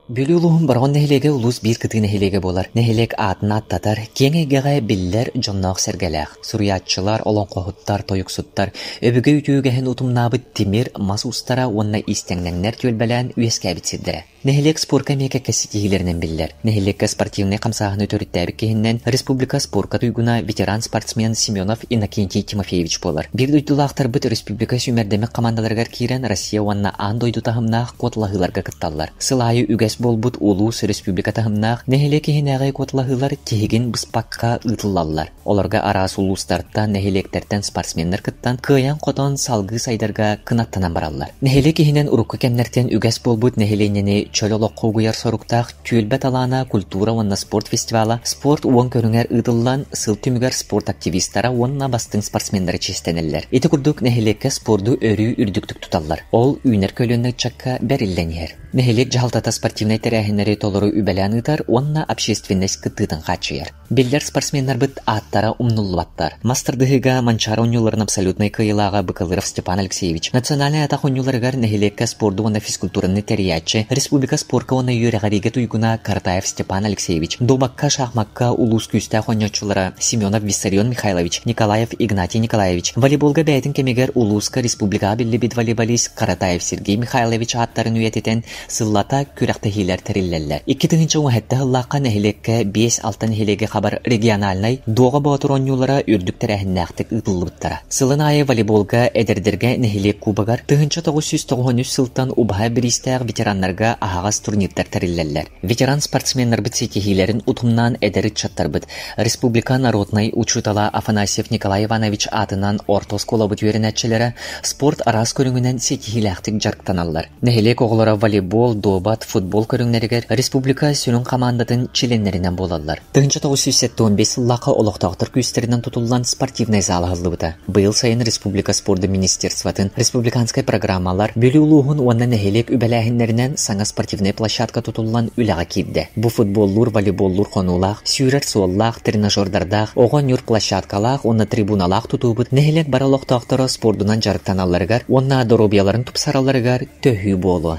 Бүлүү улууһун Бороҕон нэһилиэгэ улуус биир кытыы нэһилиэгэ буолар. Нэһилиэк аатын ааттатар, киэҥ эйгэҕэ биллэр дьонноох-сэргэлээх. Суруйааччылар, олоҥхоһуттар, тойуксуттар, өбүгэ үтүө үгэһин утумнаабыт тимир, мас уустара уонна иистэҥнэҥнэр түөлбэлээн үөскээбит сирдэрэ. Нэһилиэк спорка эмиэ кэккэ ситиһиилэринэн биллэр. Нэһилиэккэ спортивнай хамсааһыны төрүттээбит киһиннэн республика спорка туйгуна ветеран спортсмен Семенов Иннокентий Тимофеевич буолар. Биир дойдулаахтарбыт республика сүүмэрдэммит хамаандаларыгар киирэн Россия уонна аан дойду таһымнаах куоталаһыыларга кытталлар. Сыл аайы үгэс буолбут улуус республика таһымнаах нэһилиэк иһинээҕи куоталаһыылар тиһигин быспакка ыытыллаллар. Олорго араас улуустартан, нэһилиэктэртэн спортсменнар кыттан, кыайан-хотон салгыы сайдарга кынаттанан бараллар. Нэһилиэк иһинэн урукку кэмнэртэн үгэс буолбут нэһилиэнньэни чөл олоххо угуйар соруктаах Түөлбэ талаана культура уонна спорт фестивала спорт уон көрүҥэр ыытыллан, сыл түмүгэр спорт активистара уонна бастыҥ спортсменнара чиэстэнэллэр. Ити курдук нэһилиэккэ спорду өрүү үрдүктүк туталлар. Ол үүнэр көлүөнэ ыччакка бэриллэн иһэр. Нэһилиэк дьаһалтата спортивнай тэрээһиннэри толору үбэлээн ыытар уонна общественность кыттыытын хааччыйар. Биллэр спортсменнарбыт ааттара умнуллубаттар. Мас тардыһыыга Манчаары оонньууларын абсолютнай кыайыылааҕа Быкалыров Степан Алексеевич, национальнай атах оонньууларыгар нэһилиэккэ спорду уонна физкультураны тэрийээччи, республика спорка уонна үөрэҕириигэ туйгуна Каратаев Степан Алексеевич, дуобакка, шахмакка улуус күүстээх оонньооччулара Семенов Виссарион Михайлович, Николаев Игнатий Николаевич, волейболга бэйэтин кэмигэр улууска республикаҕа биллибит волейболист Каратаев Сергей Михайлович ааттарын үйэтитэн Сыллата күрэхтэһиилэр тэриллэллэр. 2017 сыллаахха нэһилиэккэ 5-6 нэһилиэги хабар региональнай Дуоҕа Боотур оонньуулара үрдүк тэрээһиннээхтик ыытыллыбыттара. Сылын аайы волейболга эдэрдэргэ нэһилиэк кубогар 1993 сылтан убаһа бириистээх ветераннарга аһаҕас турнирдар тэриллэллэр. Ветеран спортсменнарбыт ситиһиилэрин утумнаан эдэр ыччаттарбыт республика народнай учуутала Афанасьев Николай Иванович аатынан орто оскуолабыт үөрэнээччилэрэ спорт араас көрүҥүнэн ситиһиилээхтик дьарыктаналлар. Нэһилиэк оҕолоро волейбол, дуобат, футбол көрүҥнэригэр республика сүрүн хамаандатын чилиэннэринэн буолаллар. 1975 сыллаахха олохтоохтор күүстэринэн тутуллан спортивнай зал аһыллыбыта. Быйыл сайын республика спордун министерствотын, республиканскай программалар, Бүлүү улууһун уонна нэһилиэк үбэлээһиннэринэн саҥа спортивнай площадка тутуллан үлэҕэ киирдэ. Бу футболлуур, волейболлуур хонуулаах, сүүрэр суоллаах, тренажердардаах, оҕо оонньуур площадкалаах уонна трибуналаах тутуубут нэһилиэк бары олохтоохторо спордунан дьарыктаналларыгар уонна доруобуйаларын тупсаралларыгар төһүү буолуо.